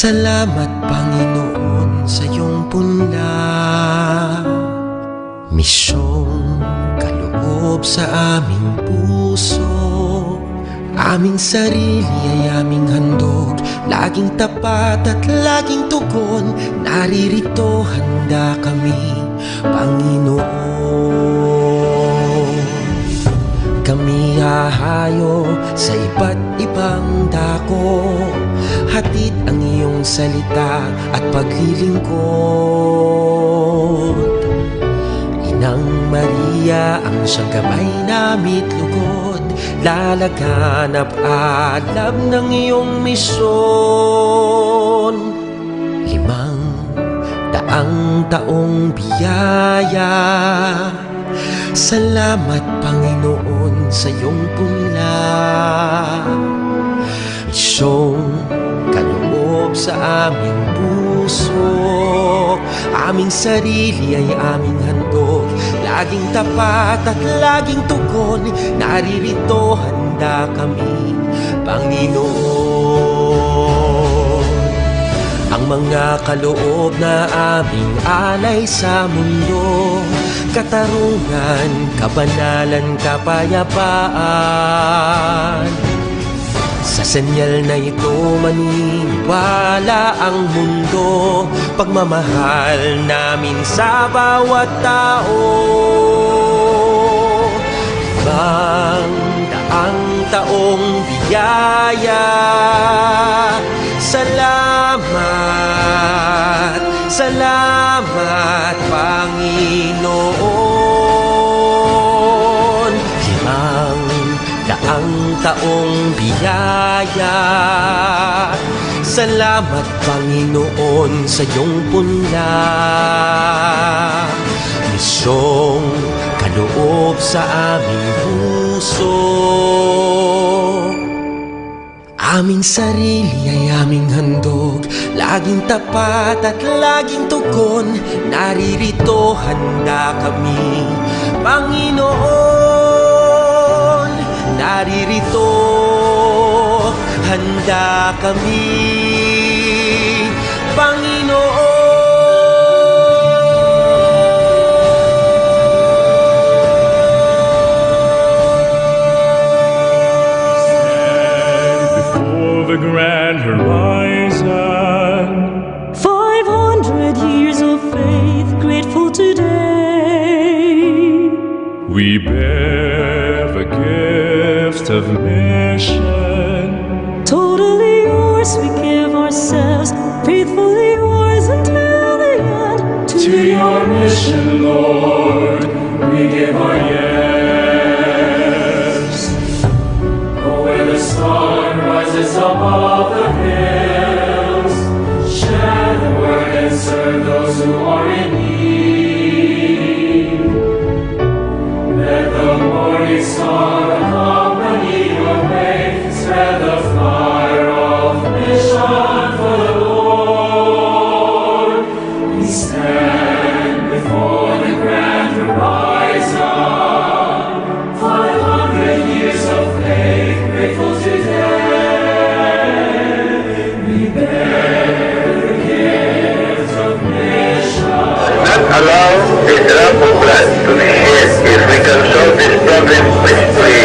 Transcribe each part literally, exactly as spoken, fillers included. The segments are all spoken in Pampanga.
Salamat, Panginoon, sa iyong punla. Misyong kaloob sa aming puso, aming sarili ay aming handog, laging tapat at laging tugon, naririto handa kami, Panginoon. Kami hahayo sa iba't ibang dako, hatid ang iyong salita at paglilingkod. Inang Maria ang siyang gabay namit lugod, lalaganap alab ng iyong misyon. Limang daang taong biyaya. Salamat, Panginoon, sa iyong punla. Misyong kaloob sa aming puso, aming sarili ay aming handog, laging tapat at laging tugon, naririto handa kami, Panginoon. Ang mga kaloob na aming alay sa mundo, katarungan, kabanalan, kapayapaan. Sa senyal na ito maniniwala ang mundo, pagmamahal namin sa bawat tao. Limang daang taong biyaya. Salamat, salamat, Panginoon. Limang daang taong biyaya. Salamat, Panginoon, sa iyong punla. Misyong kaloob sa aming puso, aming sarili ay aming handog, laging tapat at laging tugon, naririto handa kami, Panginoon. Naririto handa kami, Panginoon. Stand before the grand horizon. Five hundred years of faith, grateful today. We bear the gift of mission. Totally yours, we give ourselves, faithfully yours until the end. To your mission, Lord, we give our yes. Go where the sun rises above the hills. Share the word and serve those who are in need. Let the morning star accompany your way. Spread the fire of mission for the Lord. We stand before the grand horizon. Five hundred years of faith, grateful today. We bear the gift of mission. Not allow this drop of blood to be shed. If we can solve this problem peacefully,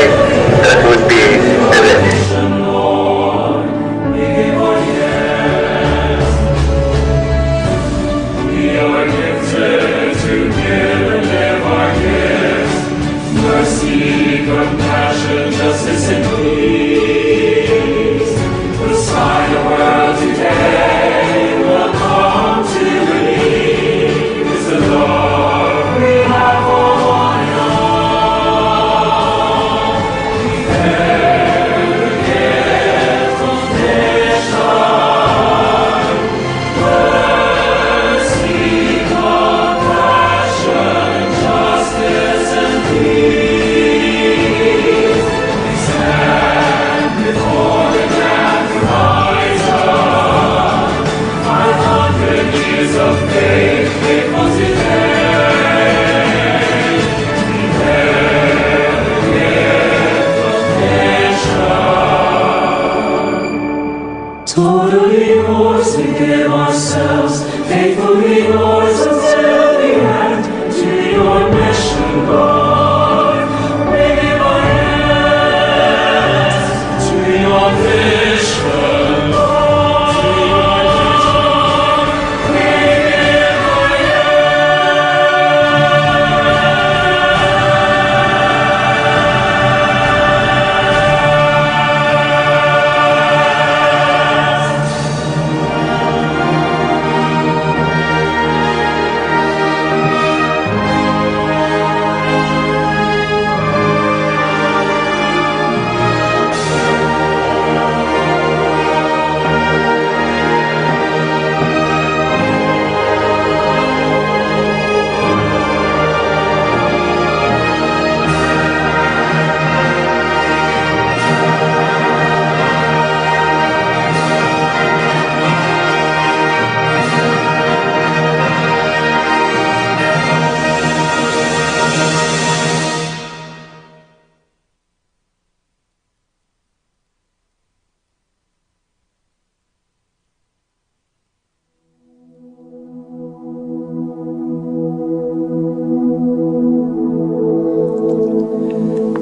that would be the best. We are gifted to give and live our gifts. Mercy, compassion, justice, and peace. The sign of world today will come to believe is the love we have for one another. We bear the gift of mission. Mercy, compassion, Faithfully yours, unselfing hand to your mission, Lord. May we be yes to your vision, Lord. May we be yes.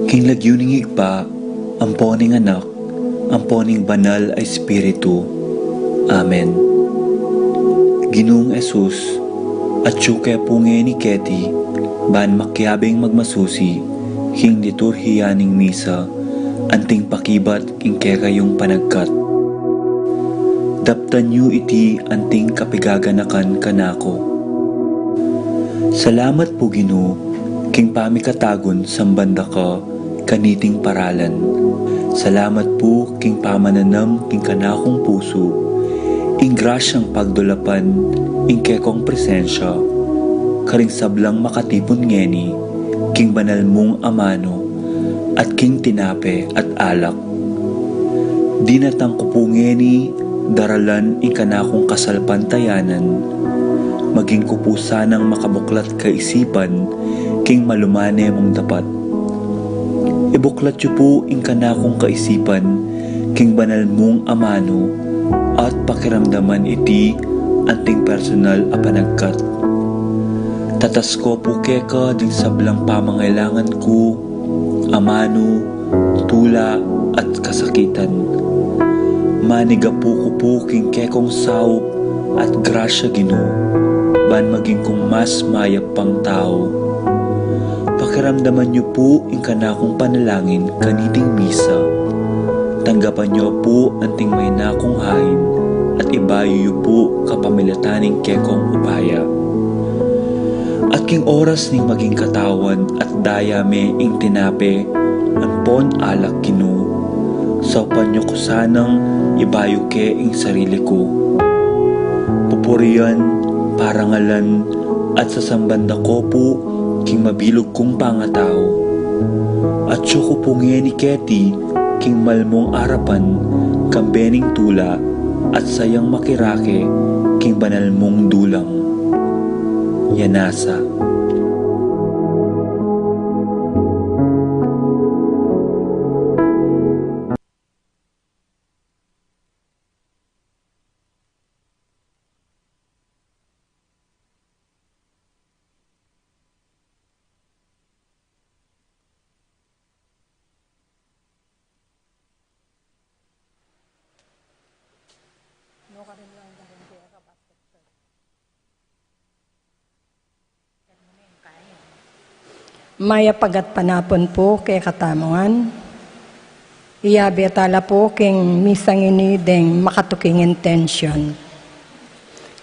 King lagyu ning Ibpa, ampo ning Anak, ampo ning Banal a Espiritu. Amen. Ginung Jesus, atyu ke pu ngeni keti, ban makiabing magmasusi king liturhiya ning misa, anting pakibat king kekayung panagkat. Daptan yu iti anting kapigaganakan kanaku. Salamat pu, Ginu, king pamikatagun samban da ka kaniting paralan. Salamat pu king pamananam king kanakung pusu ing grasyang pagdulapan ing kekong presensya karing sablang makatipun ngeni king banal mung amanu at king tinape at alak. Dinatang ku pu ngeni daralan ing kanakung kasalpantayanan, maging ku pu sanang makabuklat kaisipan king malumane mung dapat. Ibuklat yu pu ing kanakung kaisipan king banal mung amanu at pakiramdaman iti anting personal a panagkat. Tatas ko pu keka ding sablang pamangailangan ku, amanu, tula, at kasakitan. Manigapu ku pu king kekong saup at grasya, Ginu, ban maging kung mas mayap pang tau. Pakiramdaman yu pu ing kanakung panalangin kaniting misa. Tanggapan yu pu anting maina kung hain at ibayu yu pu kapamilatan ning kekong upaya. At king oras ning maging katawan at daya me ing tinape ampon alak, Ginu, saupan yu ku sanang ibayu ke ing sarili ku. Pupurian, parangalan, at sasamban da ko pu king mabilug kung pangatau. Atyu ku pu ngeni keti king malmung arapan kambe ning tula at sayang makirake king banal mung dulang. Yanasa. Mayap a gatpanapun pu kekatamu ngan. Iyabe tala pu king misang ini deng makatuking intensyon.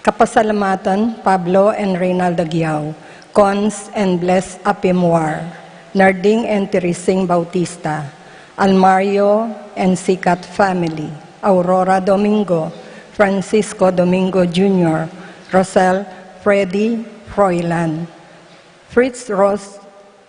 Kapasalamatan, Pablo and Reynaldo Guiao, Cons and Blessed Apim War, Narding and Teresing Bautista, Almario and Sikat family, Aurora Domingo, Francisco Domingo Junior, Rosel Freddy Froilan, Fritz Ross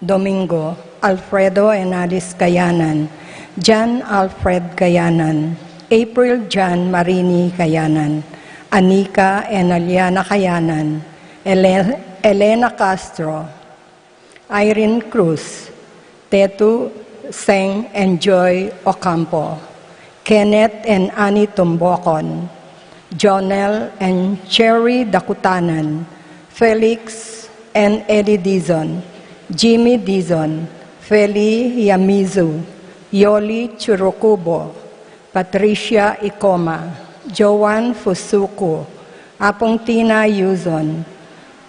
Domingo, Alfredo and Alice Gayanan, John Alfred Gayanan, April John Marini Gayanan, Anika and Aliana Gayanan, Ele-, Elena Castro, Irene Cruz, Tetu Seng and Joy Ocampo, Kenneth and Annie Tumbocon, Jonel and Cherry Dakutanan, Felix and Eddie Dizon, Jimmy Dizon, Feli Yamizu, Yoli Churukubo, Patricia Ikoma, Joan Fusuku, Apong Tina Yuzon,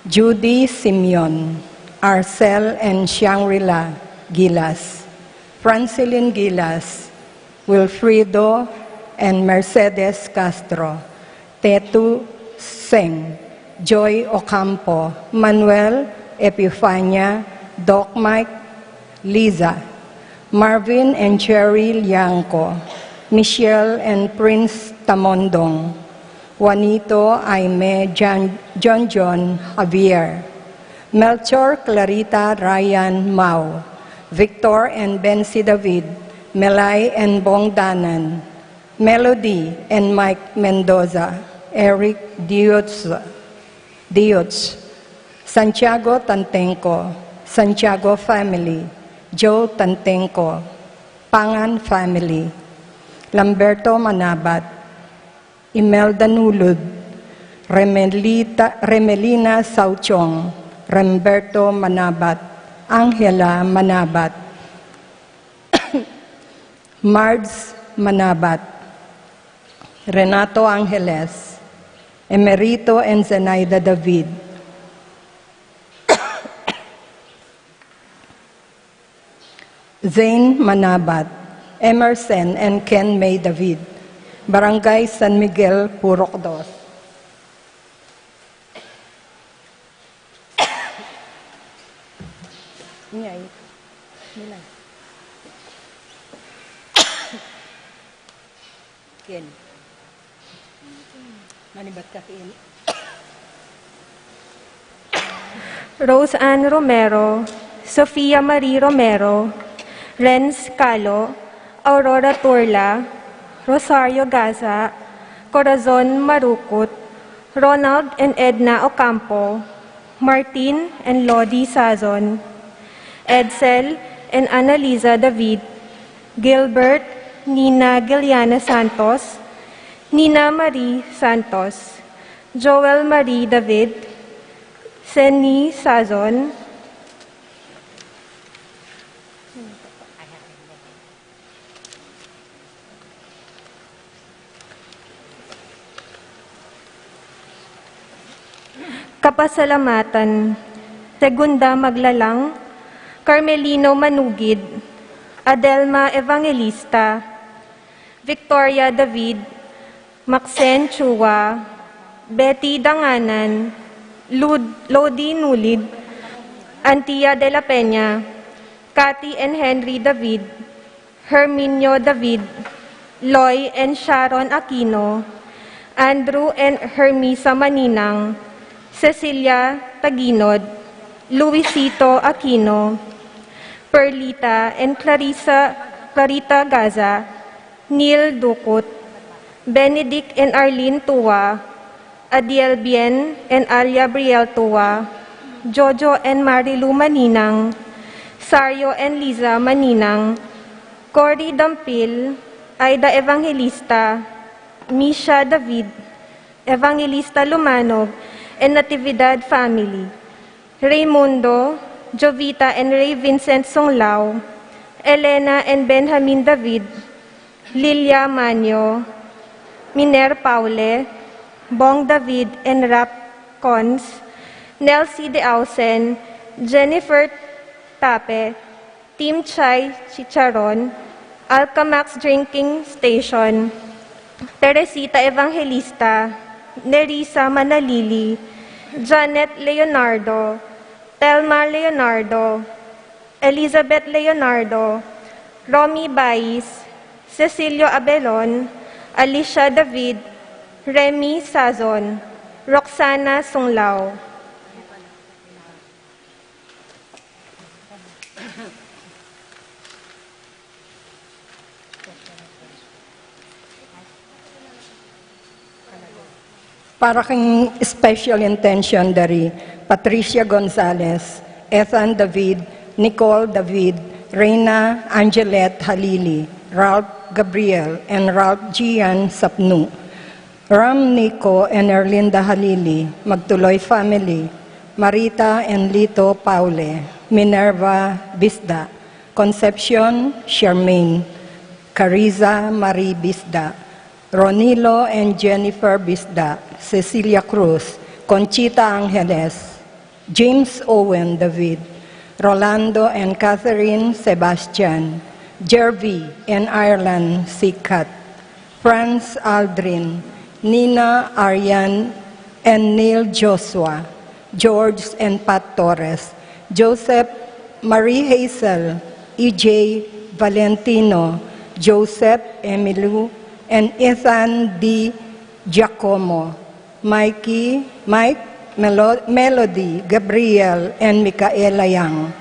Judy Simeon, Arcel and Shangri-La Gilas, Francilyn Gilas, Wilfredo and Mercedes Castro, Tetu Seng, Joy Ocampo, Manuel Epifania, Doc Mike, Liza, Marvin and Cherry Liangco, Michelle and Prince Tamondong, Juanito, Aime, Jan-, John John, Javier, Melchor, Clarita, Ryan, Mau, Victor and Bensi David, Melay and Bong Danan, Melody and Mike Mendoza, Eric Diutz, Diutz, Santiago Tantengco, Santiago family, Joe Tantengco, Pangan family, Lamberto Manabat, Imelda Nulud, Remelita, Remelina Sauchong, Remberto Manabat, Angela Manabat, Mards Manabat, Renato Angeles, Emerito and Zenaida David, Zane Manabat, Emerson and Ken May David, Barangay San Miguel, Purok Dos. Ken. Manibat ka, Ken. Rose Ann Romero, Sofia Marie Romero, Renz Calo, Aurora Turla, Rosario Gaza, Corazon Marukut, Ronald and Edna Ocampo, Martin and Lodi Sazon, Edsel and Annalisa David, Gilbert, Nina Giliana Santos, Nina Marie Santos, Joel Marie David, Seni Sazon, Kapasalamatan, Segunda Maglalang, Carmelino Manugid, Adelma Evangelista, Victoria David, Maxen Chua, Betty Danganan, Lud-, Lodi Nulid, Antia de la Peña, Cathy and Henry David, Herminio David, Loy and Sharon Aquino, Andrew and Hermisa Maninang, Cecilia Taginod, Luisito Aquino, Perlita and Clarissa, Clarita Gaza, Neil Ducut, Benedict and Arlene Tua, Adiel Bien and Alia Briel Tua, Jojo and Marilu Maninang, Sario and Liza Maninang, Cory Dampil, Aida Evangelista, Misha David, Evangelista Lumanog, and Natividad family, Raymundo, Jovita and Ray Vincent Sunglao, Elena and Benjamin David, Lilia Manyo, Miner Paule, Bong David and Rap Cons, Nelsie de Ausen, Jennifer Tape, Team Chai Chicharon, Alcamax Drinking Station, Teresita Evangelista, Nerissa Manalili, Janet Leonardo, Telma Leonardo, Elizabeth Leonardo, Romy Bais, Cecilio Abelon, Alicia David, Remy Sazon, Roxana Sunglao. Para king special intention dari Patricia Gonzalez, Ethan David, Nicole David, Reina Angelet Halili, Ralph Gabriel, and Ralph Gian Sapnu. Ram Nico and Erlinda Halili, Magtuloy family, Marita and Lito Paule, Minerva Bisda, Concepcion Charmaine, Cariza Marie Bisda, Ronilo and Jennifer Bisda, Cecilia Cruz, Conchita Angeles, James Owen David, Rolando and Catherine Sebastian, Jervy and Ireland Sikat, Franz Aldrin, Nina Arian and Neil Joshua, George and Pat Torres, Joseph Marie Hazel, E J Valentino, Joseph Emilio, and Ethan D Giacomo, Mikey, Mike, Melo-, Melody, Gabriel, and Micaela Yang,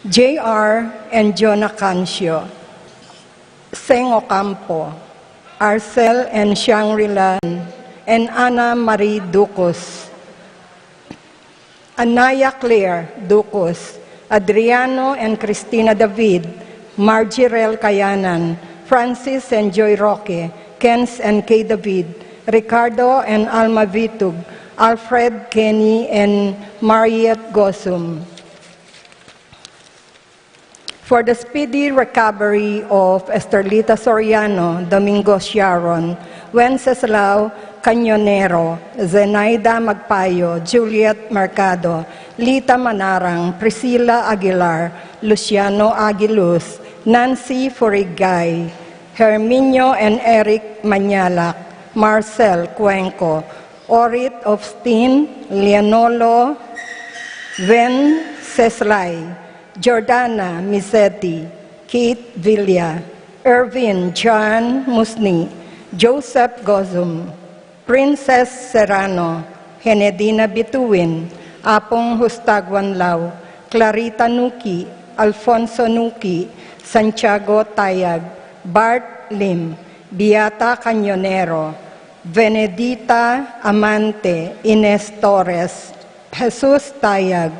J R and Jonah Cancio, Seng Ocampo, Arcel and Shangri-La, and Ana Marie Ducos, Anaya Claire Ducos, Adriano and Cristina David, Margirel Kayanan, Francis and Joy Roque, Kens and Kay David, Ricardo and Alma Vitug, Alfred, Kenny, and Mariette Gosum. For the speedy recovery of Esterlita Soriano, Domingo Sharon, Wenceslao Cañonero, Zenaida Magpayo, Juliet Mercado, Lita Manarang, Priscilla Aguilar, Luciano Aguiluz, Nancy Furigay, Herminio and Eric Mañalac, Marcel Cuenco, Orit Ofstin, Leonolo Venceslay, Jordana Misetti, Kate Villa, Ervin John Musni, Joseph Gozum, Princess Serrano, Henedina Bituin, Apong Hustaguan Lau, Clarita Nuki, Alfonso Nuki, Santiago Tayag, Bart Lim, Beata Cañonero, Benedita Amante, Ines Torres, Jesus Tayag,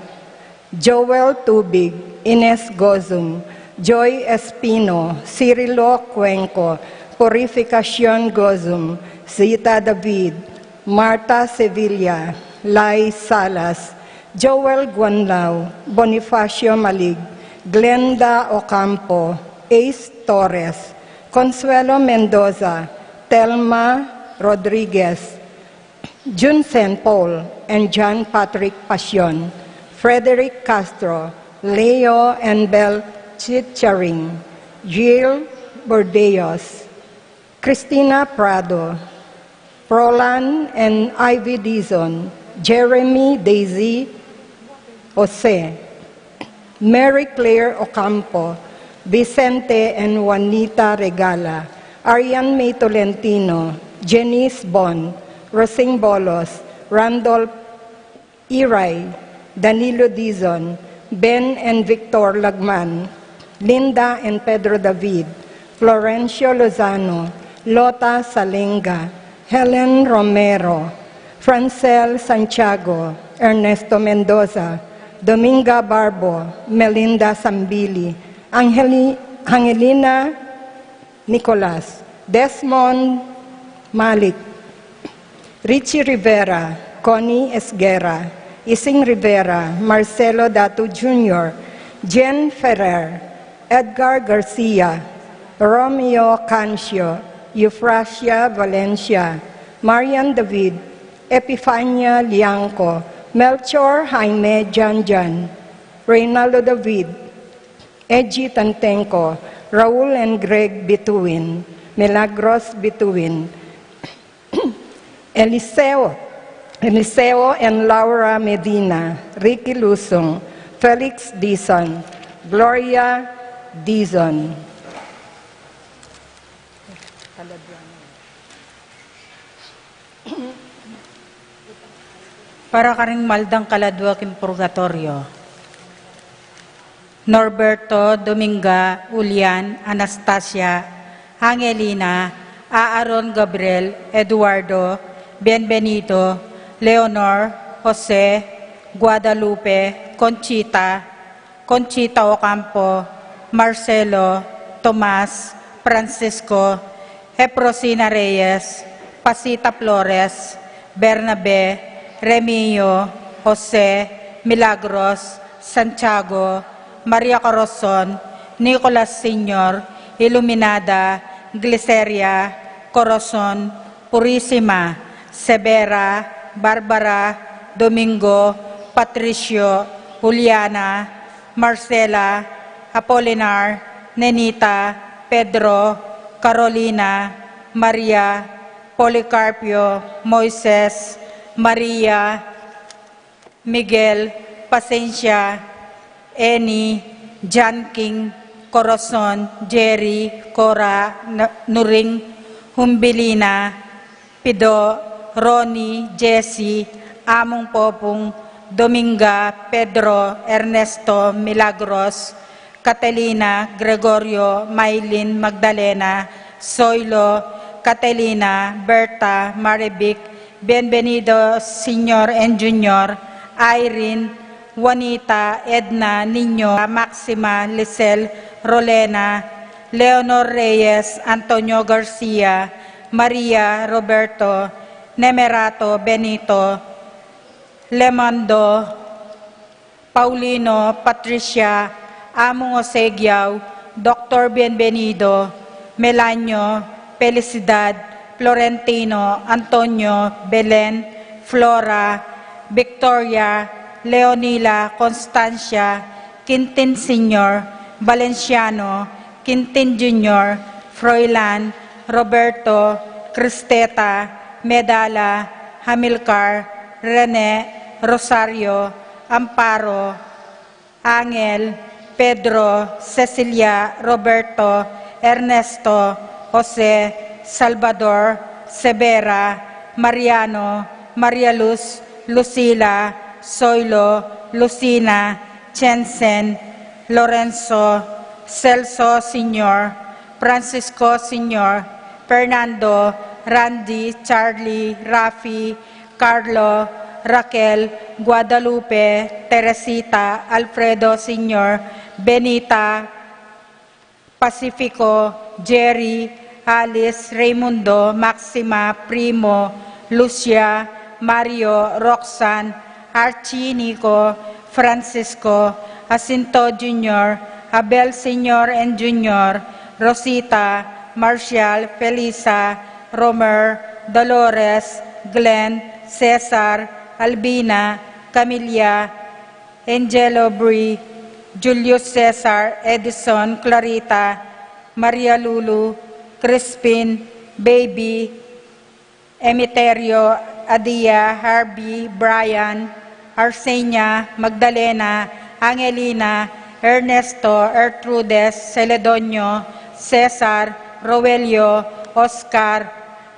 Joel Tubig, Ines Gozum, Joy Espino, Cirilo Cuenco, Purificacion Gozum, Zita David, Marta Sevilla, Lai Salas, Joel Guanlao, Bonifacio Malig, Glenda Ocampo, Ace Torres, Consuelo Mendoza, Telma Rodriguez, Jun Saint Paul, and John Patrick Pasion, Frederick Castro, Leo and Bel Chicharing, Jill Bordeos, Cristina Prado, Frolan and Ivy Dizon, Jeremy Daisy Jose, Mary Claire Ocampo, Vicente and Juanita Regala, Arian May Tolentino, Janice Bon, Rosing Bolos, Randolph Iray, Danilo Dizon, Ben and Victor Lagman, Linda and Pedro David, Florencio Lozano, Lota Salenga, Helen Romero, Francel Santiago, Ernesto Mendoza, Dominga Barbo, Melinda Sambili, Angeli-, Angelina Nicolas, Desmond Malik, Richie Rivera, Connie Esguerra, Ising Rivera, Marcelo Datu Junior, Jen Ferrer, Edgar Garcia, Romeo Cancio, Eufrasia Valencia, Marian David, Epifania Liangco, Melchor Jaime Janjan, Reynaldo David, Eji Tantenco, Raul and Greg Bituin, Milagros Bituin, Eliseo, Eliseo and Laura Medina, Ricky Lusung, Felix Dizon, Gloria Dizon. Para karing maldang kaladua king purgatorio. Norberto, Dominga, Julian, Anastasia, Angelina, Aaron, Gabriel, Eduardo, Bienvenido, Leonor, Jose, Guadalupe, Conchita, Conchita Ocampo, Marcelo, Tomas, Francisco, Efrosina Reyes, Pasita Flores, Bernabe, Remio, Jose, Milagros, Santiago, Maria Corazon, Nicolas Senior, Iluminada, Gliceria, Corazon, Purisima, Severa, Barbara, Domingo, Patricio, Juliana, Marcela, Apolinar, Nenita, Pedro, Carolina, Maria, Policarpio, Moises, Maria, Miguel, Pasensia, Eni, John King, Corazon, Jerry, Cora, N-, Nuring, Humbilina, Pido, Ronnie, Jesse, Among Popong, Dominga, Pedro, Ernesto, Milagros, Catalina, Gregorio, Maylin, Magdalena, Soilo, Catalina, Berta, Marivic, Bienvenido Senior and Junior, Irene, Juanita, Edna, Niño, Maxima, Lisel, Rolena, Leonor Reyes, Antonio Garcia, Maria, Roberto, Nemerato, Benito, Lemando, Paulino, Patricia, Among Jose Giao, Doktor Bienvenido, Melanio, Felicidad, Florentino, Antonio, Belen, Flora, Victoria, Leonila, Constancia, Quintin Senior, Valenciano, Quintin Junior, Froilan, Roberto, Cristeta, Medala, Hamilcar, Rene, Rosario, Amparo, Angel, Pedro, Cecilia, Roberto, Ernesto, Jose, Salvador, Severa, Mariano, Maria Luz, Lucila, Soilo, Lucina, Jensen, Lorenzo, Celso Senior, Francisco Senior, Fernando, Randy, Charlie, Rafi, Carlo, Raquel, Guadalupe, Teresita, Alfredo Senior, Benita, Pacifico, Jerry, Alice, Raimundo, Maxima, Primo, Lucia, Mario, Roxanne, Archie, Nico, Francisco, Jacinto Junior, Abel Senior and Junior, Rosita, Marshall, Felisa, Romer, Dolores, Glenn, Cesar, Albina, Camilla, Angelo, Bri, Julius Cesar, Edison, Clarita, Maria Lulu, Crispin, Baby, Emiterio, Adia, Harvey, Brian, Arsenia, Magdalena, Angelina, Ernesto, Ertrudes, Celedonio, Cesar, Roelio, Oscar,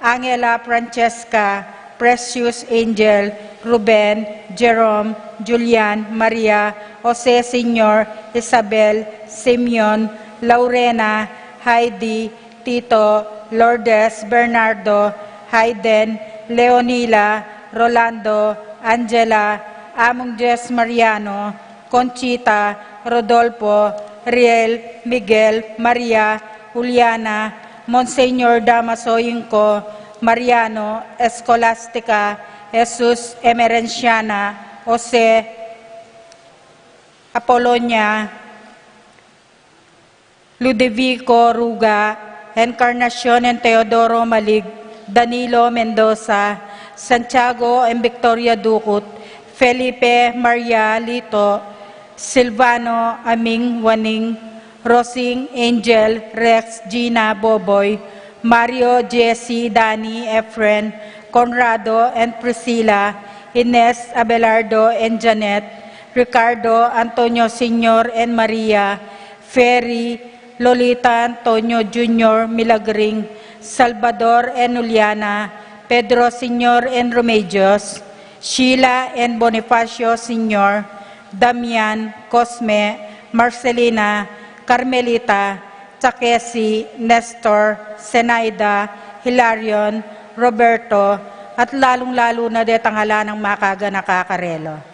Angela, Francesca, Precious, Angel, Ruben, Jerome, Julian, Maria, Jose Senior, Isabel, Simeon, Laurena, Heidi, Tito, Lourdes, Bernardo, Hayden, Leonila, Rolando, Angela, Among Jess Mariano, Conchita, Rodolfo, Riel, Miguel, Maria, Juliana, Monsignor Damaso Inco, Mariano, Escolastica, Jesus, Emerenciana, Jose, Apolonia, Ludovico Ruga, Encarnacion and Teodoro Malig, Danilo Mendoza, Santiago and Victoria Ducut, Felipe Maria Lito, Silvano Aming Waning, Rosing Angel, Rex, Gina, Boboy, Mario, Jesse, Danny, Efren, Conrado and Priscilla, Ines, Abelardo and Janet, Ricardo, Antonio Senior and Maria, Ferry, Lolita, Antonio Junior, Milagring, Salvador and Juliana, Pedro Senior and Remedios, Sheila and Bonifacio Senior, Damian, Cosme, Marcelina, Carmelita, Takesi, Nestor, Zenaida, Hilarion, Roberto, at lalung-lalu na detang ala nang makaganaka karela.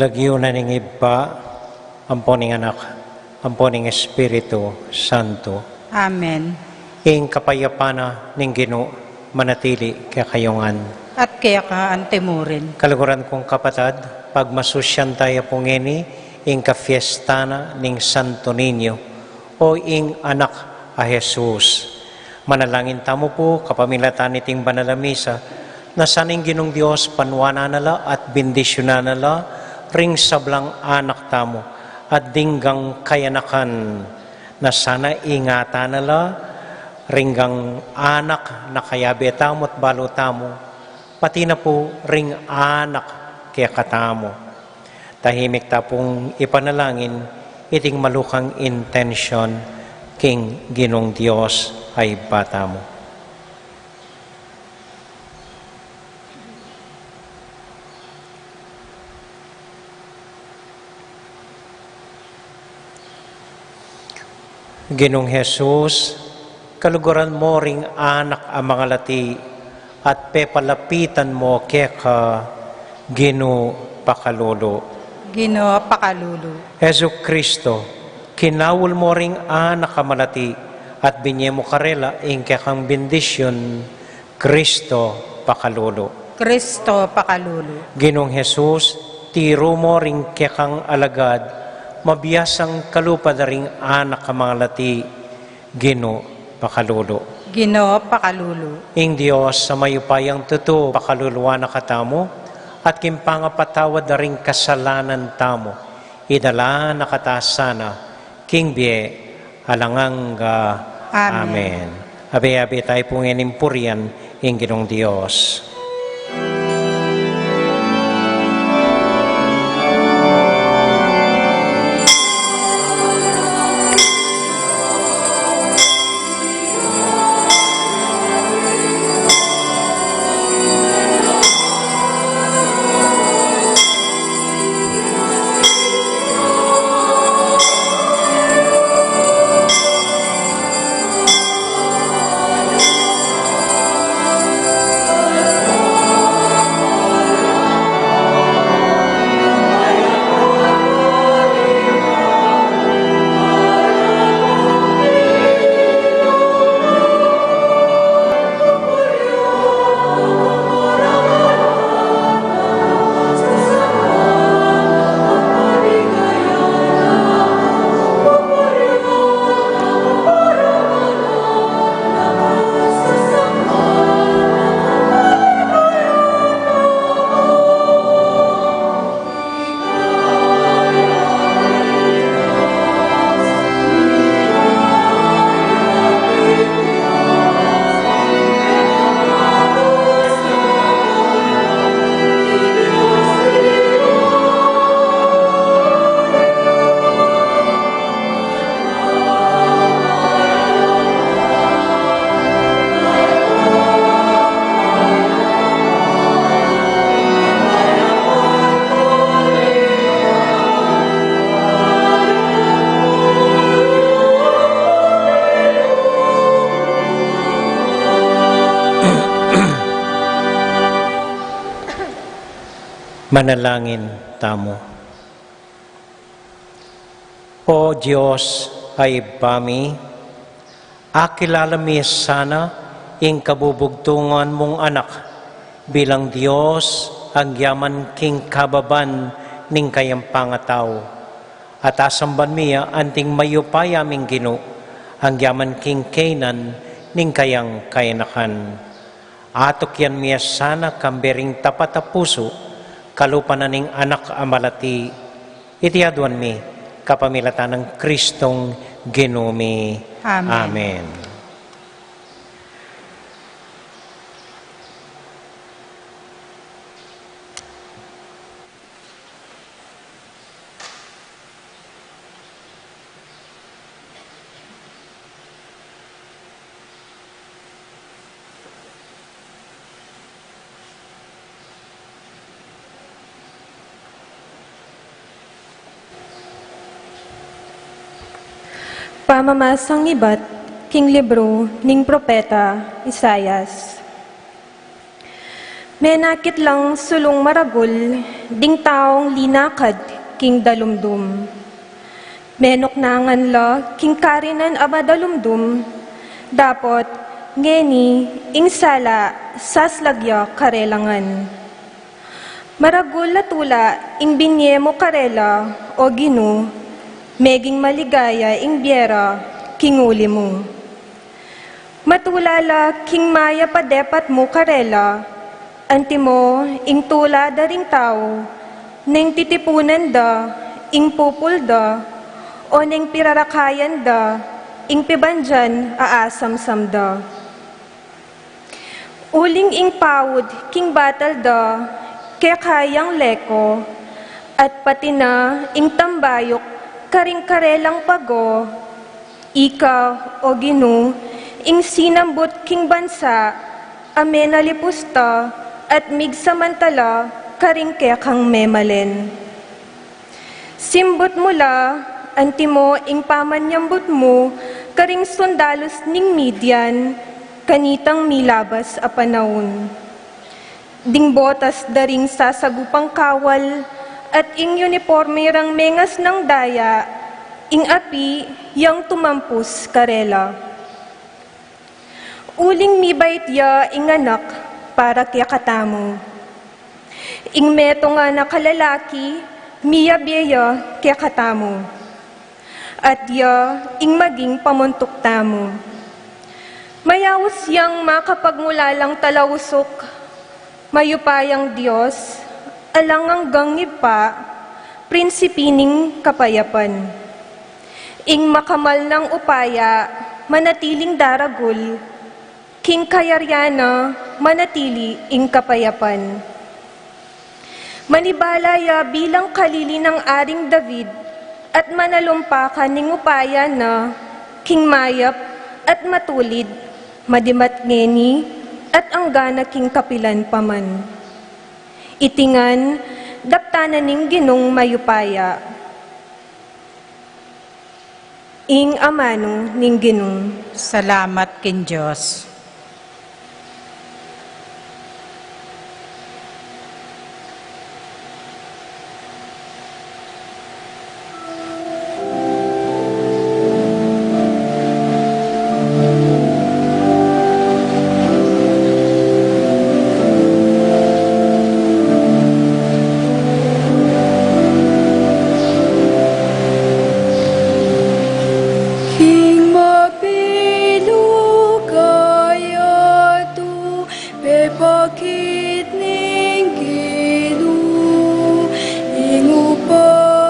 Lagyu na ning Ibpa, ampo ning Anak, ampo ning Espiritu Santo. Amen. Ing kapayapan na ning Ginu manatili kekayu ngan. At keka antimurin. Kaluguran kung kapatad, pagmasusyan taya pu ngeni ing kafiesta na ning Santo Niño, o ing Anak a Jesus. Manalangin tamu pu, kapamilatan niting banal a misa, na sana ing Ginung Dios panuanan na la at bendisyunan na la ring sablang anak tamu at ding kayanakan, na sana ingatan na la ring anak na kayabe tamu at balu tamu, pati na pu ring anak kekatamu. Tahimik ta pung ipanalangin iting malukang intensyon king Ginung Dios a Ibpa tamu. Ginung Jesus, kaluguran mu ring anak a mangalati at pepalapitan mu keka, Ginu, pakalulu. Ginu, pakalulu. Jesucristo, kinaul mu ring anak a malati at binye mu karela ing kekang bendisyun, Cristo, pakalulu. Cristo, pakalulu. Ginung Jesus, tiru mu ring kekang alagad mabiasang kalupa da ring anak a mangalati, Ginu, pakalulu. Ginu, pakalulu. Ing Dios a mayupayang tutu pakaluluan na katamu at king pangapatawad da ring kasalanan tamu, idala na kata sana king bie alang angga. Amen. Amen. Abe-abe tayu pu ngening purian ing Ginung Dios. Manalangin tamu. O Dios a Ibpa mi, akilala mi sana ing kabubugtungan mung Anak bilang Dios agyaman king kababan ning kayang pangatau. At asamban mi ya anting mayupaya ming Ginu agyaman king kaynan ning kayang kayanakan. Atukyan mi ya sana kambe ring tapat a pusu kalupa na ning Anak a malati. Iti aduan mi kapamilatan nang Kristong Ginu mi. Amen. Amen. Pamamasang ibat king libru ning propeta Isaias. Menakit lang sulung maragul ding taung linakad king dalumdum. Menuknangan la king karinan a madalumdum, dapot ngeni ing sala saslag ya karela ngan. Maragul a tula ing binie mu karela, O Ginu, meging maligaya ing bie ra king uli mu. Matula la king mayap a depat mu karela, antimo ing tula da ring tau, neng titipunan da ing pupul da, o neng pirarakayan da ing pibandian a asamsam da. Uling ing paud king batal da keka yang leko, at pati na ing tambayuk karing karelang pago. Ika, O Ginu, ing sinambut king bansa a menalipus ta at migsamantala karing kekang memalen. Simbut mu la, antimo ing pamanyambut mu karing sundalus ning Midian, kanitang milabas a panaun. Ding botas da ring sasagupang kawal, at ing uniporme rang mengasnang daya, ing api yang tumampus karela. Uling mibait ya ing anak para kekatamu. Ing metung a anak a lalaki, miyabie ya kekatamu. At ya ing maging pamuntuk tamu. Mayaus yang makapagmulalang talausuk, mayupayang Dios, alang anggang Ibpa, prinsipi ning kapayapan. Ing makamal nang upaya, manatiling daragul, king kayarian na manatili ing kapayapan. Manibala ya bilang kalili nang Aring David, at manalumpakan ning upaya na king mayap at matulid, madimat ngeni at angga na king kapilan pa man. Iti ngan daptan na ning Ginung mayupaya. Ing amanu ning Ginu. Salamat king Dios. King mabilug a yatu, pepakit ning Ginu, ing upaya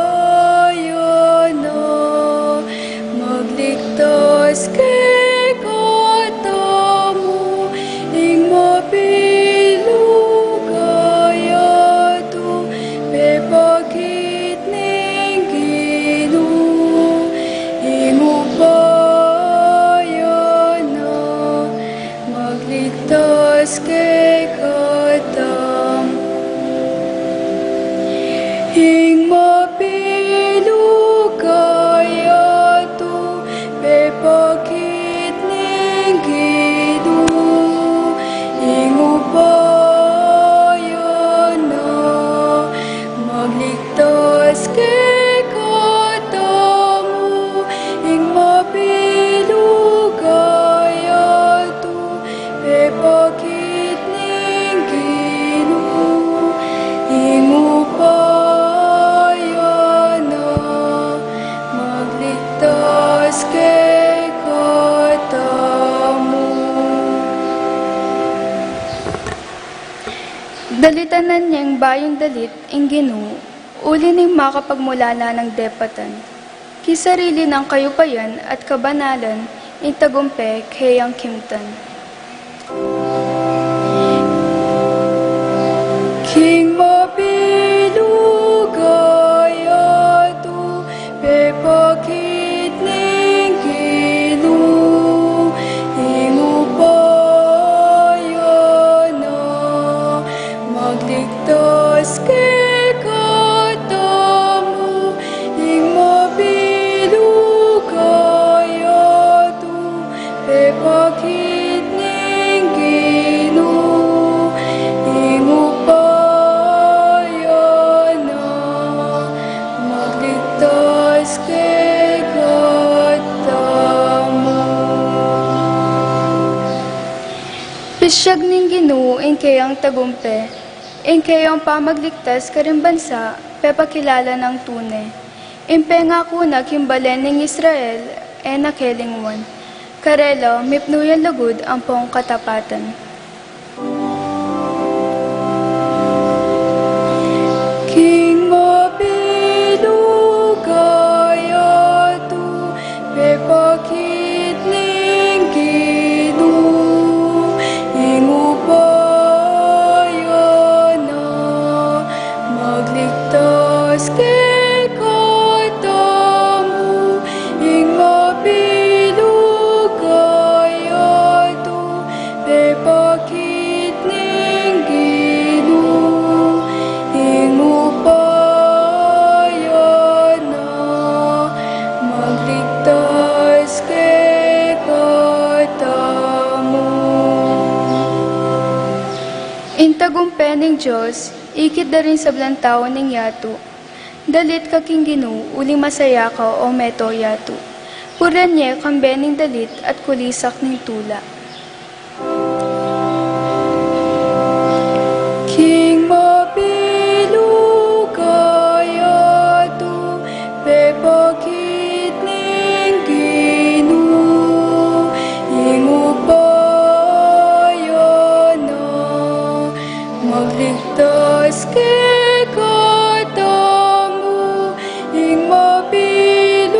na magligtas kekatamu, ing mabilug a yatu, pepakit ning Ginu, ing upaya na magligtas kekatamu. Ing mabilug a yatu, pepakit ning Ginu, ing upaya na magligtas kekatamu. Ing mabilug a yatu, pepakit ning Ginu, ing upaya na magligtas kekatamu. Dalitanan neng bayung dalit ing Ginu, uli ning makapagmulala nang depatan. King sarili nang kayupayan at kabanalan, ing tagumpe keyang kimtan. King mabilug a yatu, pepakit ning Ginu, ing upaya na magligtas kekatamu. Ing mabilug a yatu, pepakit ning Ginu, Pisyag ning Ginu ing keyang tagumpe, ing keyang pamagligtas karing bansa, pepakilala nang tune. Ing pengaku na king balen ning Israel, e na kelingwan. Karela, mipnu yang lugud ampong katapatan. King mabilug a yatu, pepakit ning Ginu, ing upaya na magligtas kekatamu, ing mabilug a yatu, pepakit ning Ginu, ing upaya na magligtas kekatamu. Ing tagumpe ning Dios ikit da ring sablang tau ning yatu. Dalit ka king Ginu, uling masaya ka, o meto yatu. Purian ye kambe ning dalit at kulisak ning tula. King mabilug a yatu, pepakit ning Ginu, ing upaya na magligtas kekatamu, ing mabilug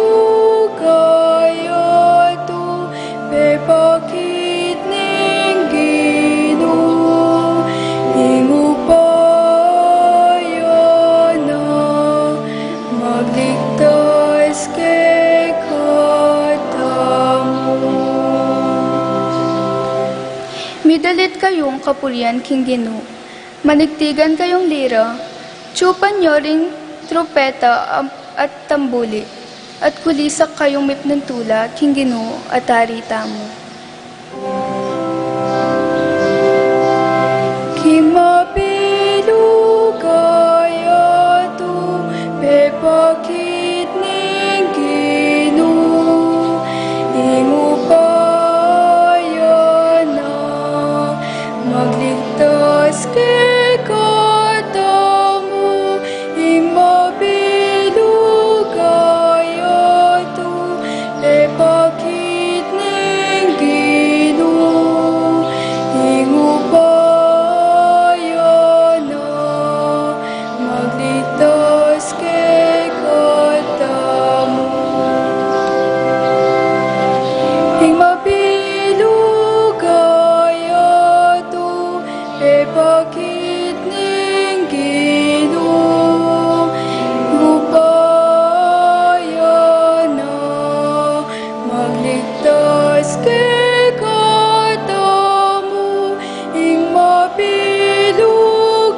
a yatu, pepakit ning Ginu, ing upaya na magligtas kekatamu. Midalit kayung kapurian king Ginu. Manigtigan kayung lira, tsupan yo ring trumpeta am-, at tambuli, at kulisak kayung mipnung tula king Ginu a Tari tamu. King mabilug a yatu, pepakit ning Ginu, ing upaya na magligtas kekatamu, ing mabilug a yatu, pepakit ning Ginu, ing upaya na magligtas kekatamu. Ing mabilug a yatu, pepakit ning Ginu, upaya na magligtas kekatamu, ing mabilug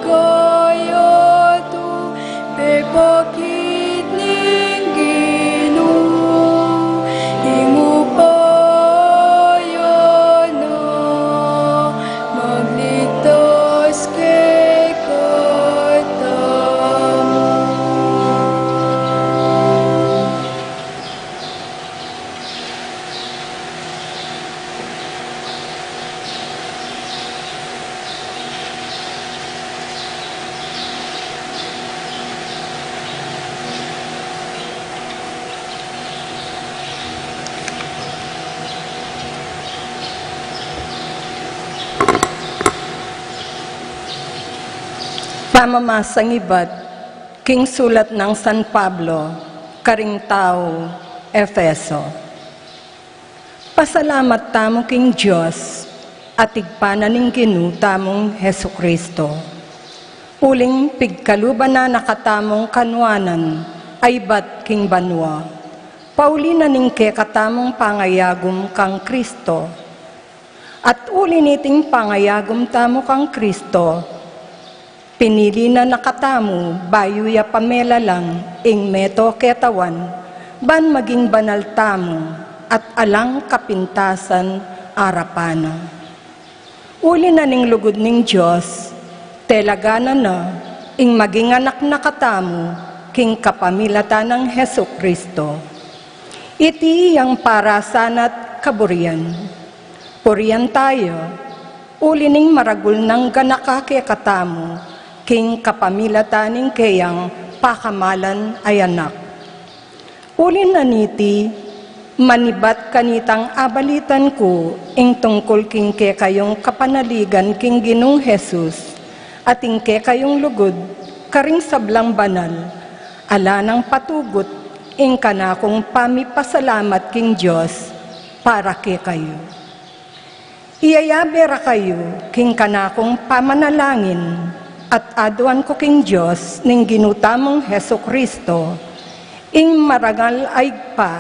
a yatu, pepakit ning Ginu, ing upaya na magligtas kekatamu. Pamamasang ibat king sulat nang San Pablo karing tau Efeso. Pasalamat tamu king Dios at Ibpa na ning Ginu tamung Jesucristo, uling pigkaluban na na katamung kanuanan a ibat king banua, pauli na ning kekatamung pangayagum kang Cristo. At uli niting pangayagum tamu kang Cristo, pinili na na katamu bayu ya pamelalang ing meto ketawan, ban maging banal tamu at alang kapintasan arapan na. Uli na ning lugud ning Dios, telaganan na ing maging anak na katamu king kapamilatan nang Jesucristo. Iti yang parasan at kaburian. Purian tamu, Uli ning maragul nang ganaka kekatamu, king kapamilatan ning keyang pakamalan a Anak. Uli na niti, manibat kanitang abalitan ku ing tungkul king kekayung kapanaligan king Ginung Jesus, at ing kekayung lugud karing sablang banal, ala nang patugut ing kanakung pamipasalamat king Dios para kekayu. Iyayabe ra kayu king kanakung pamanalangin, at aduan ku king Dios ning Ginu tamung Jesucristo, ing marangal a Ibpa,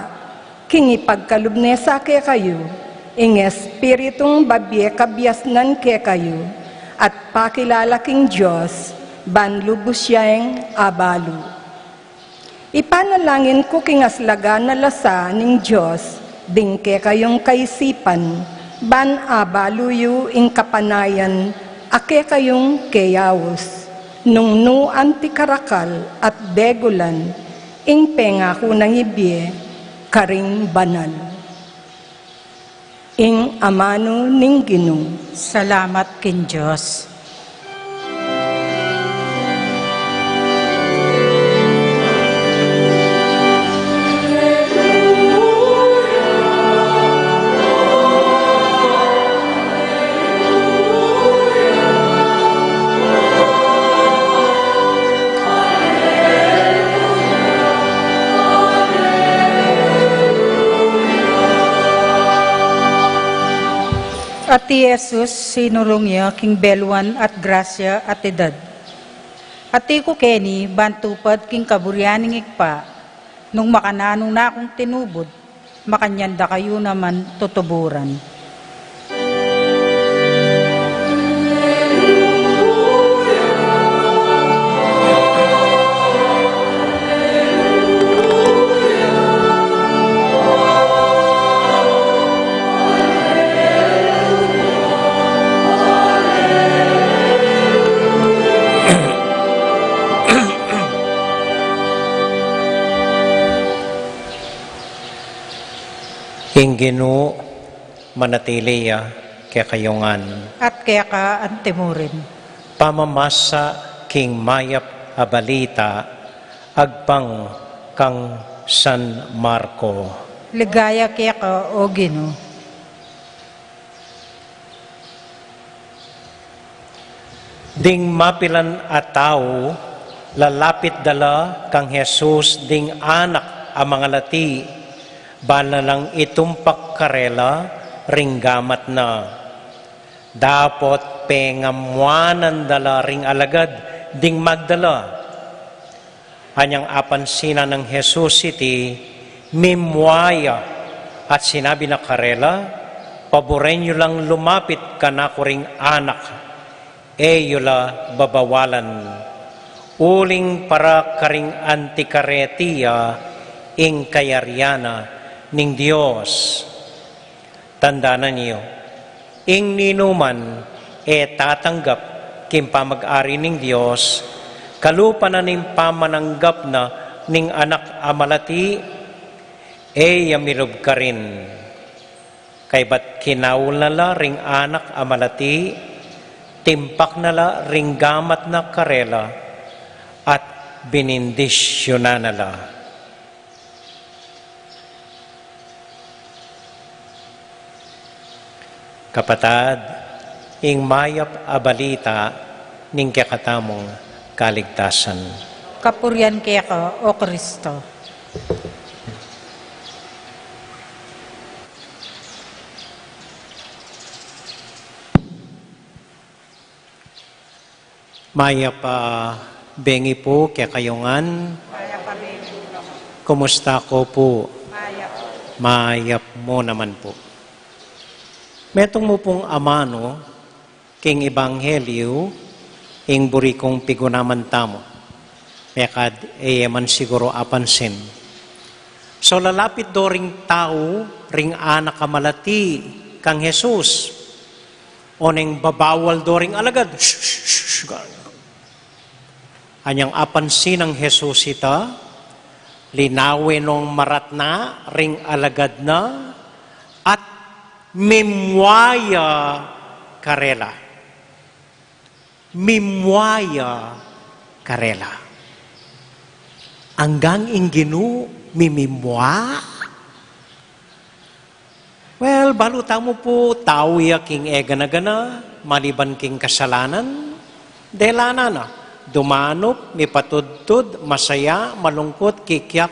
king ipagkalub ne sa kekayu ing Espiritung babie kabiasnan kekayu, at pakilala king Dios ban lubus yang abalu. Ipanalangin ku king aslagan a lasa ning Dios ding kekayung kaisipan, ban abalu yu ing kapanayan a kekayung keyaus, nung nu anti karakal at degulan ing pengaku nang ibie karing banal. Ing amanu ning Ginu. Salamat king Dios. At i Jesus sinurung ya king beluan at grasya at edad. Ati ku keni ban tupad king kaburian ning Ibpa, nung makananu na kung tinubud, makanyan da kayu naman tutuburan. Ing Ginu manatili ya kekayu ngan. At keka antimurin. Pamamasa king mayap a balita agpang kang San Marco. Ligaya keka, o Ginu. Ding mapilan a tau, lalapit da la kang Jesus ding anak a mangalati, ban la nang itumpak karela ring gamat na. Dapot pengamwanan da la ring alagad ding magdala. Anyang apansinan nang Jesus iti, mimua ya at sinabi na karela, "Paburen yu lang lumapit kanaku ring anak, e yu la babawalan. Uling para karing anti kareti ya ing kayarian na ning Dios." Tandanan yu, ing ninuman e tatanggap king pamag-ari ning Dios, kalupa na ning pamananggap na ning anak a malati, e ya milub karin. Kaybat kinaul na la ring anak a malati, timpak na la ring gamat na karela, at binindisyunan na la. Kapatad, ing mayap a balita ning kekatamung kaligtasan. Kapurian keka, o Kristo. Mayap a bengi pu kekayu ngan. Mayap a bengi pu. Kumusta ko pu? Mayap. Mayap mu naman pu. Metung mu pung amanu king ebanghelyu ing buri kung pigunaman tamu. Mekad e ye man siguru apansin. So lalapit do ring tau ring anak a malati kang Jesus. Oneng babawal do ring alagad. Shh, shh, shh, shh. Anyang apansin nang Jesus ita, linawe nong maratna ring alagad na, at mimua ya karela. Mimua ya karela. Anggang ing Ginu mimimua? Well, balu tamu pu, tau ya king e gana-gana, maliban king kasalanan, dela na na. Dumanup, mipatudtud, masaya, malungkut, kikyak,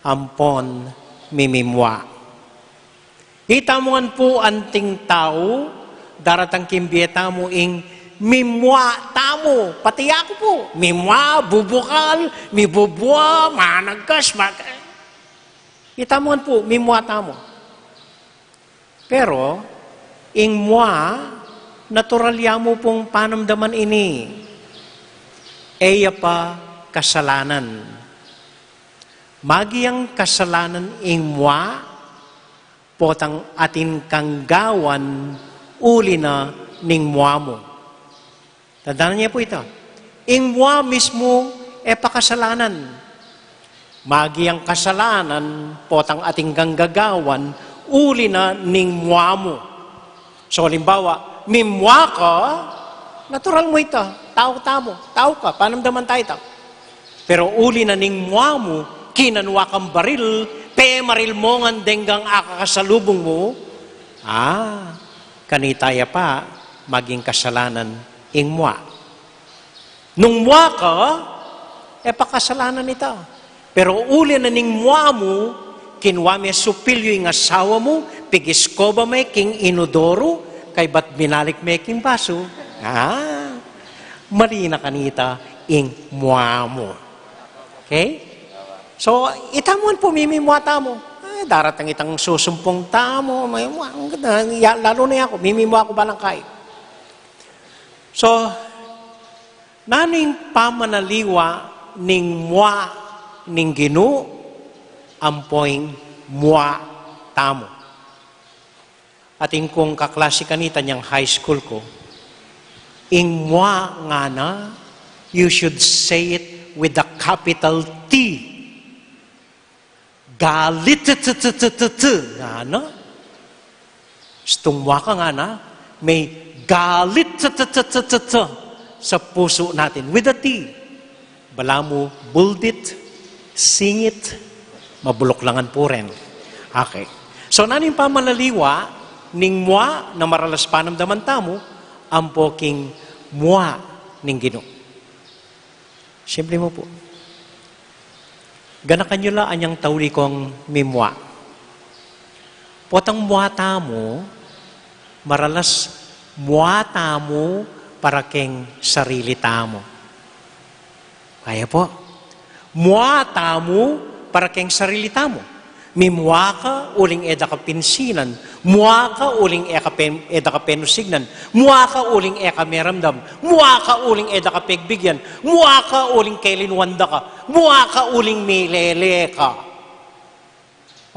ampon mimimua. Ita mu ngan pu anting tau, daratang king bie tamu ing mimua tamu, pati aku pu, mimua, bubukal, mibubua, managkas, mag-, ita mu ngan pu, mimua tamu. Pero, ing mua, natural ya mu pung panamdaman ini. E ya pa kasalanan. Magiang kasalanan ing mua, potang atin kang gawan uli na ning mua mu. Tandanan ye pu ita. Ing mua mismu e pa kasalanan. Magiang kasalanan, potang atin kang gagawan uli na ning mua mu. So, halimbawa, mimua ka, natural mu ita, tau tamu, tau ka, panamdaman ta ita. Pero uli na ning mua mu, kinanua kang baril, pemaril mu ngan deng akakasalubung mu, ah, kanita ya pa maging kasalanan ing mua. Nung mua ka, e pa kasalanan ita. Pero uli na ning mua mu, kinua me supilyu ing asawa mu, pigiskoba me king inodoro, kaybat binalik me king basu. Ah, mali na kanita ing mua mu. Okay? So, ita mu ngan pu, mimimua tamu. Ay, daratang itang susumpung tamu, may mua, ang ganda, ya-, lalu na ya ku, mimimua ku balang kai. So, nanu ing pamanaliwa ning mua ning Ginu, ampo ing mua tamu? Atin kung kaklase kanita niang high school ku, ing mua ngana, you should say it with a capital T. Galit, t, t, t, t, t, ngana. Stung mua ka ngana, may galit, t, t, t, t, t, t, sa pusu natin. With a T. Balamu buldit, singit, mabulok la ngan pu rin. Okay. So, nanu ing pamanaliwa ning mua na maralas panamdaman tamu, ampo king mua ning Ginu? Simple mu pu. Ganakan yu la anyang tauli kung mimua. Potang mua tamu, maralas mua tamu para keng sarili tamu. Kaya pu. Mua tamu para keng sarili tamu. Mimua ka uling e da ka pinsinan. Mua ka uling e ka pen-, e da ka penusignan. Mua ka uling e ka meramdam. Mua ka uling e da ka pegbigyan. Mua ka uling kelinwan da ka. Mua ka uling milele ka.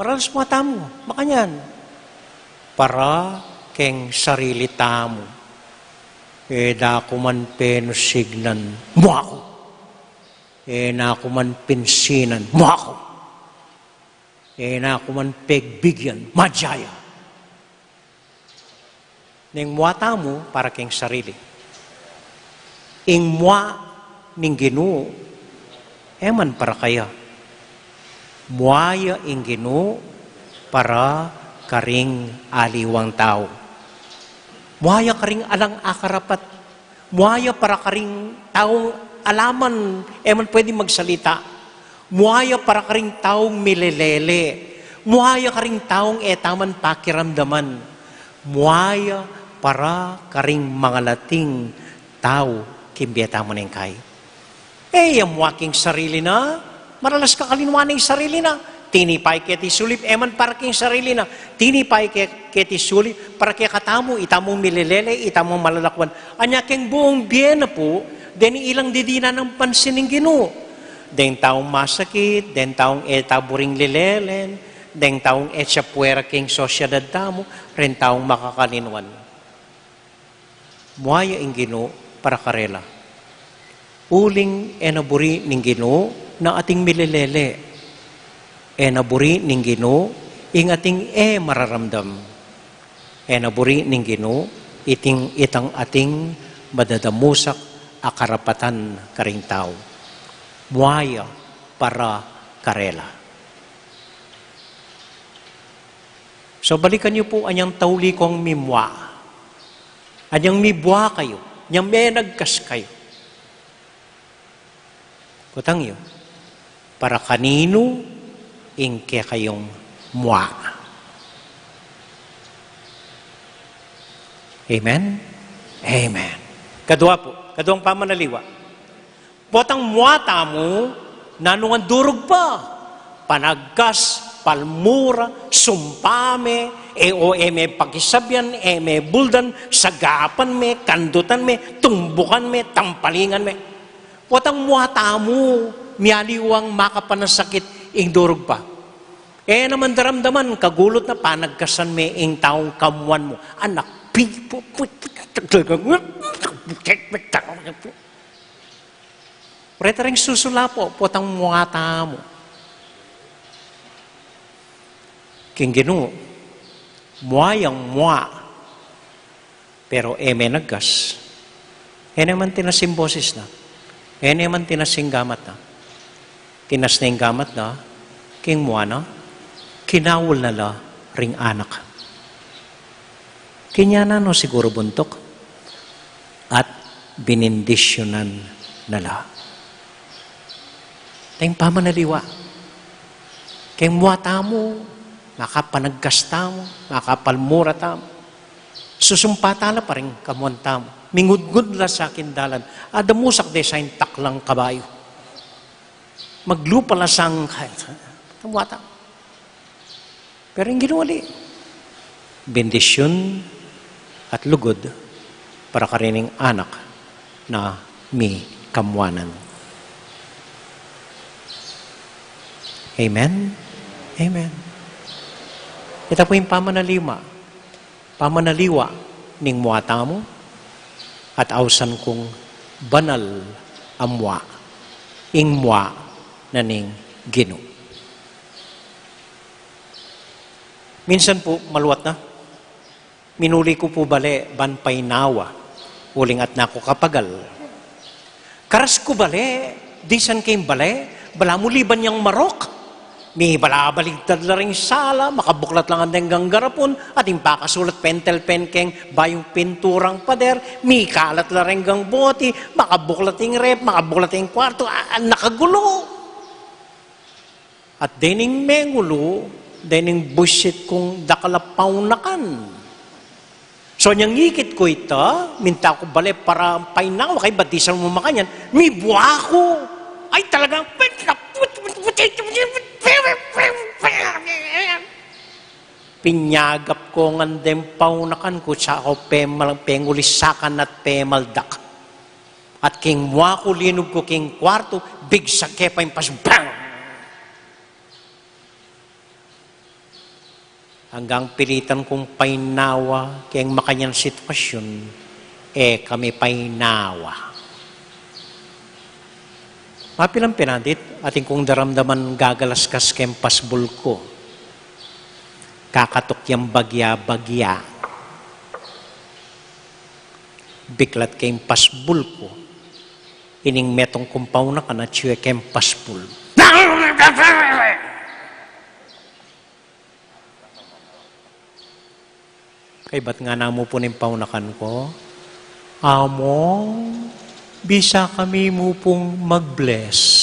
Maralas mua tamu, makanyan. Para keng sarili tamu. E da ku man penusignan, mua ku. E na ku man pinsinan, mua ku. E na ku man pegbigyan, madya ya. Ning mua tamu para keng sarili. Ing mua ning Ginu, e man para kaya. Mua ya ing Ginu para karing aliwang tau. Mua ya karing alang akarapat. Mua ya para karing taung ala man, e man pwedeng magsalita. Mua ya para karing taung milelele. Mua ya karing taung e ta man pakiramdaman. Mua ya para karing mangalating tau king bie tamu neng kai. E ya mua king sarili na, maralas kakalinwan ing sarili na. Tinipa ya keti sulip, e man para king sarili na. Tinipa ya ke-, keti sulip, para kekatamu, itamu milelele, itamu malalakwan. Anya keng buung bie na pu, deni ilang didinan ning pansin ning Ginu. Deng taung masakit, deng taung e ta buring lelelen, deng taung e ta puera king sosyedad tamu, reng taung makakalinwan. Mua ya ing Ginu para karela. Uling e na buri ning Ginu na ating milelele. E na buri ning Ginu ing ating e mararamdam. E na buri ning Ginu Iting itang ating madadamusak a karapatan karing tau. Mua ya para karela. So, balikan yu pu, anyang tauli kong mimua. Anyang mibua kayu, anyang menagkas kayu. Kutang yu, para kaninu ing kekayung mua? Amen? Amen. Kadua pu, kaduang pamanaliwa. Potang mua tamu, nanu ngan durug pa? Panagkas, palmura, sumpa me, e o e me pakisabian, e me buldan, sagapan me, kandutan me, tumbukan me, tampalingan me. Potang mua tamu, mialiwang makapanasakit ing durug pa. E na man daramdaman, kagulut na, panagkasan me ing taung kamuan mu. Anak, pi-, pu-, pu-, reta ring susulapo, potang mua tamu. King Ginu, mua yang mua. Pero e me nagkas. E ne man tinas ing boses na. E ne man tinas ing gamat na. Tinas na ing gamat na, king mua na, kinaul na la ring anak. Kinya na no siguru buntuk, at binindisyunan na la. Teng pamanaliwa. Keng mua tamu, makapanagkas tamu, makapalmura tamu. Susumpa tala pa ring kamuan tamu. Mingudngud la sa king dalan. Adamusak de sa ing taklang kabayu. Maglupa la sang kaya. Mua tamu. Pero ing Ginu ali, bendisyun at lugud para karining anak na mikamuanan. Amen? Amen. Ita pu ing pamanaliwa, pamanaliwa ning mua tamu, at ausan kung banal a mua, ing mua na ning Ginu. Minsan pu, maluat na. Minuli ku pu bale ban painawa, uling atna ku kapagal. Karas ku bale, disan king bale, balamu liban yang marok. Mibalabaligtad la ring sala, makabuklat la ngan deng garapun, ating pakasulat pentel pen keng bayung pinturang pader, mikalat la ring boti, makabuklat ing ref, makabuklat ing kwartu, a, a, nakagulu. At dening mengulu, dening buisit kung dakal a paunakan. So, nyang ikit ku ita, minta ku bale para painawa, kaybat disan mu makanyan, mibua ku. Ay, talagang, pinyagap ku ngan deng paunakan ku, sa ku pemal-, pengulisakan at pemaldak. At king mua ku, linub ku king kwartu, bigsak ke pa ing pasu, bang! Anggang pilitan kung painawa keng makanyan sitwasyun, e kami painawa. Mapilan pin adit, atin kung daramdaman gagalaskas keng pasbul ku. Kakatuk yang bagya-bagya. Biklat keng pasbul ku. Ining metung kung paunakan, atyu ya keng pasbul. Kaybat ngana mu pu ning paunakan ku, "Amo, bisa kami mu pung mag-bless."